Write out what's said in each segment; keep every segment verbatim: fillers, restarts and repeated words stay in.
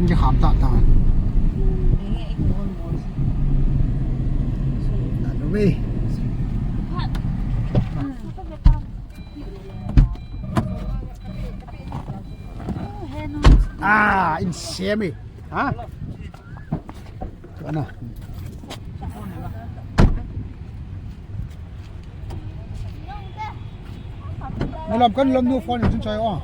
Kikham tah tah. Anu mi. Ah, in semi. Ha? Ana. Nulam kan lam nu phone in chun choi o.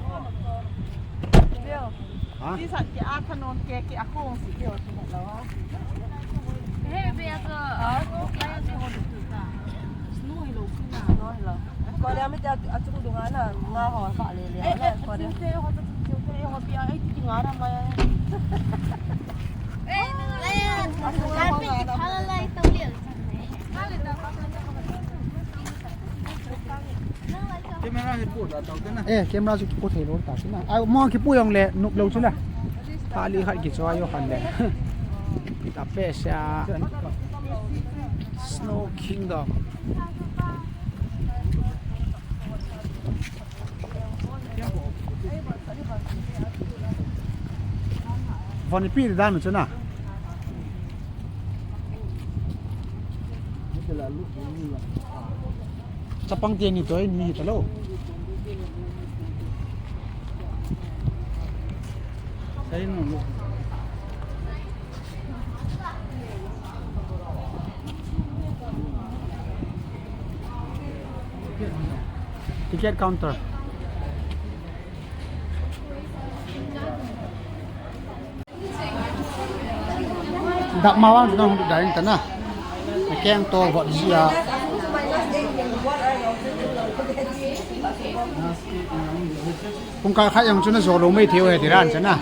Ha? Ti san ki a thanom ke ki a khong si ki o tu lo. He be a ko. Snow hi lo. Snow hi lo. Ko le mi ta a chung du nga na nga ho ka le le. Ko le. Te ho te ho pi a ai ti nga ra ma. Camera hi pu da tau te na. Eh, camera chu kipu thei lo ta si na. Ai, mo kipu jong le nup lo chu la. Thali khat kichoi jo khan le. Ta pe sia. Snow Kingdom. Von ipi dan chu na. Chapang te ni toi ni ta lo. Sai no lo. Ticket counter. Dak ma wan na hung dai ta na. Keng to vot sia. Kung ka kha yang chu na zo lo mai thei u he ti ran cha na.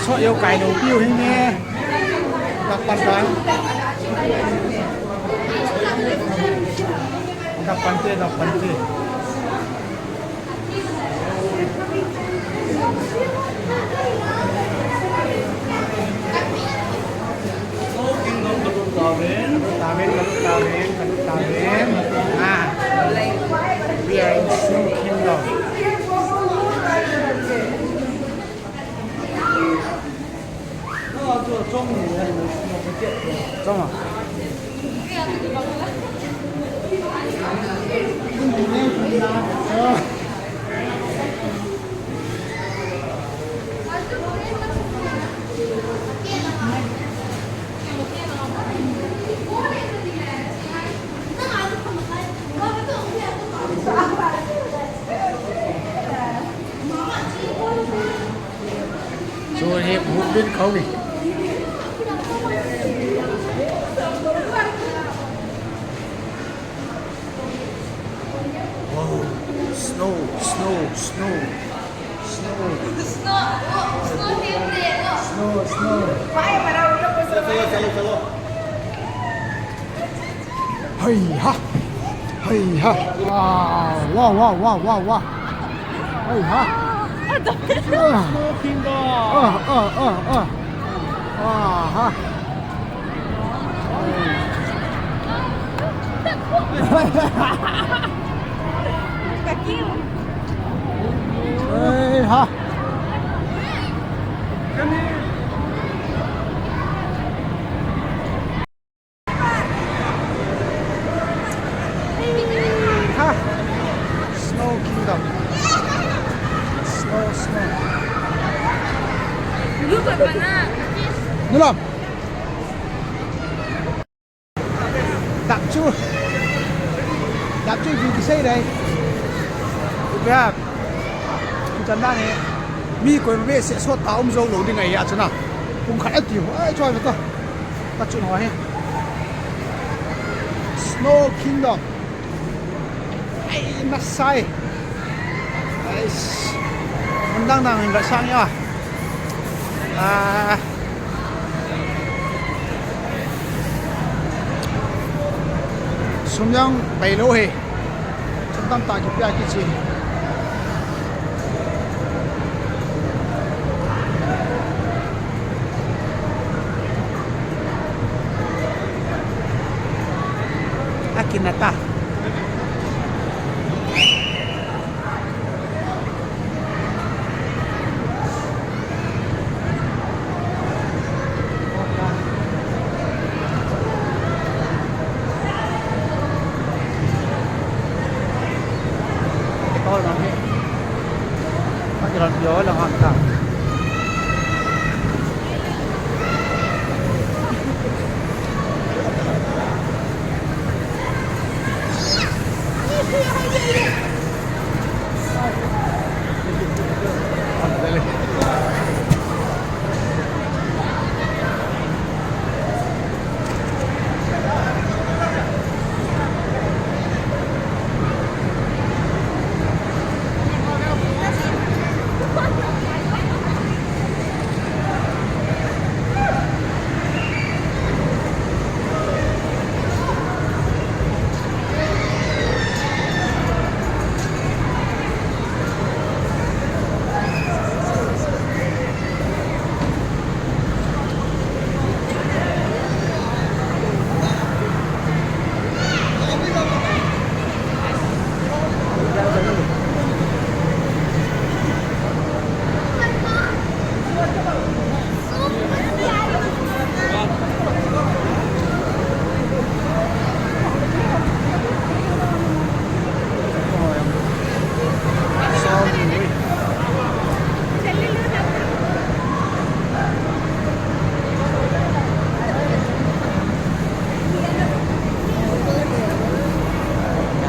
So yo kai no piu hin ne. Dak pan ta. Dak pan te, dak pan te. Taven, taven, taven, taven. Ah. We are in Snow Kingdom. Chong a. Chu hi Woodwind County. Wow, snow, snow, snow, snow. Snow, snow, snow. Snow, snow. Chalo, chalo, chalo. Hei ha. Hei ha. Wow, wow, wow, wow, wow, wow. Hei ha. Ah, ah, ah, ah. Ah, ha. Hei ha. Ha. Snow Kingdom. Snow, snow. Nulam. Dak chu. Dak chu view kisei dai. Ipi ham. Chu chan dan hi. Mi koi me se so ta um zo lo ding ahi a chu na. Pung khat a ti ho. Ai choi to. Ka chu no hi. Snow Kingdom. Ei, nasai. Ais. Mundang nang in ba sang ya. Ah. Sum jong pai lou hi. Sum tamtah kipe a kichi. Akinat a.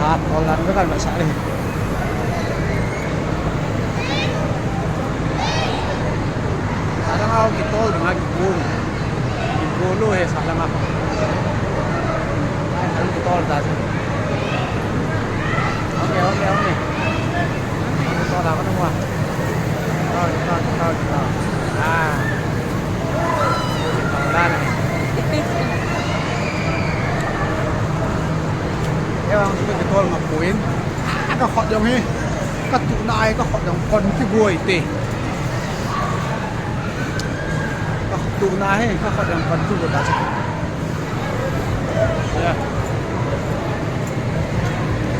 Lahat, all ang ka kalma sa rin. Salang ako kitol, mga kikul. Kikul, eh, salang ako. Ay, salang kitol, dati. Okay, okay, okay. Kitol ako nung wa. Kitol, kitol, kitol, kitol. Ah. Kitol lang. Ewan ko kitol mapuin. Ka khot jong hi. Ka tuhna hi, ka khot jong kon kigoi te. Ka tuhna hi, ka khot jong kon kigoi ta. Yeah.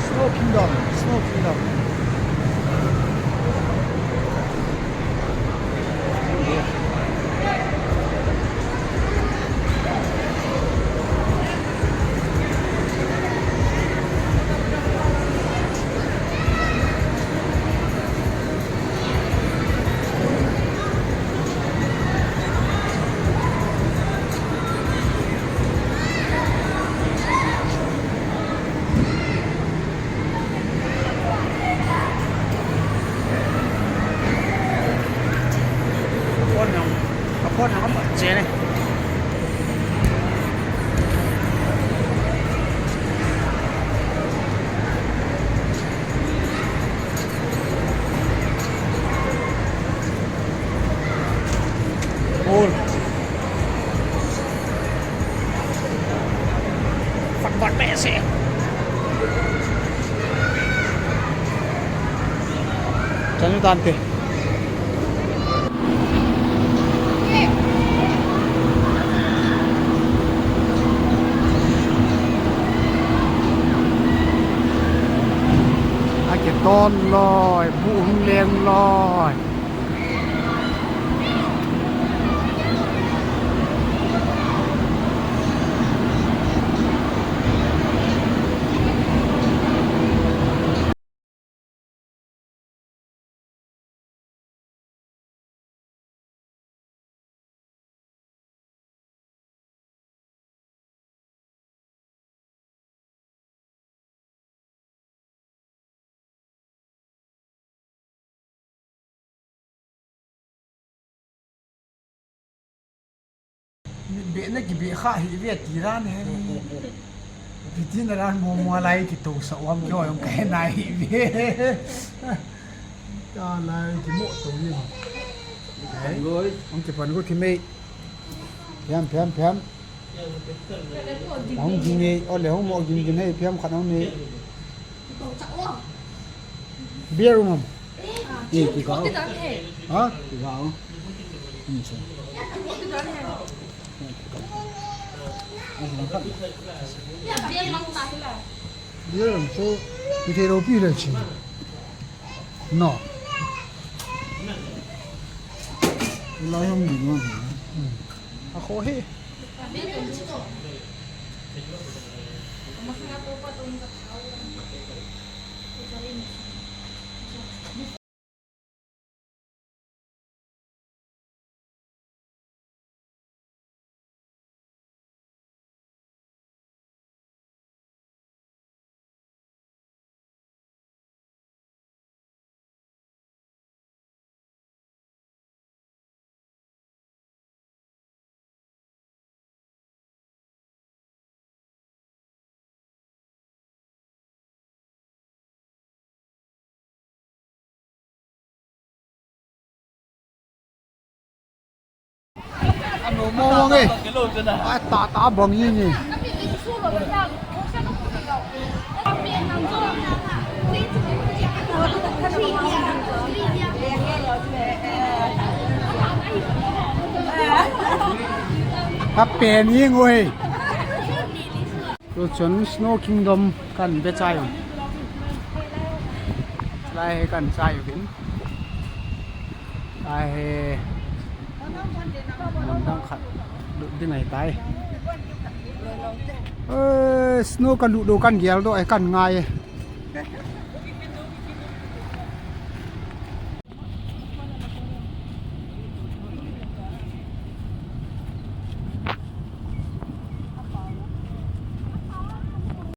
Snow Kingdom, Snow Kingdom. Phone jong, a phone jong apat che ne. Phone. Phone, phone, behseh. Chanu tante. Akiton loi, bu hung len loi. Mit behna kibeh kha hi ve ti dan he. Piti na ran mo mo lai ki to sa wam yo yong kai nai ve. Ta lai ki mo to ni. Hong kipan go ki mei. Phiam, phiam, phiam. Hong ging e, ole hong mo ging ging hei, phiam khat hong nei. Beer um am? Eh, ki kau. Ha? Ki kau. Hmm, so. Beer um, so, ki thei lo pi le chi. No. Lai hong ging hong. Hmm. A kho he. Ano mo mo nge. Ai, ta ta bang ye nge. Apen ye ngoi. Tuchun Snow Kingdom kan be chai u. Lai he kan chai u hin. Lai he mun dang khat lut ding ahi tai. Eh, snow ka lut do kan gel do, eh, kan ngai e.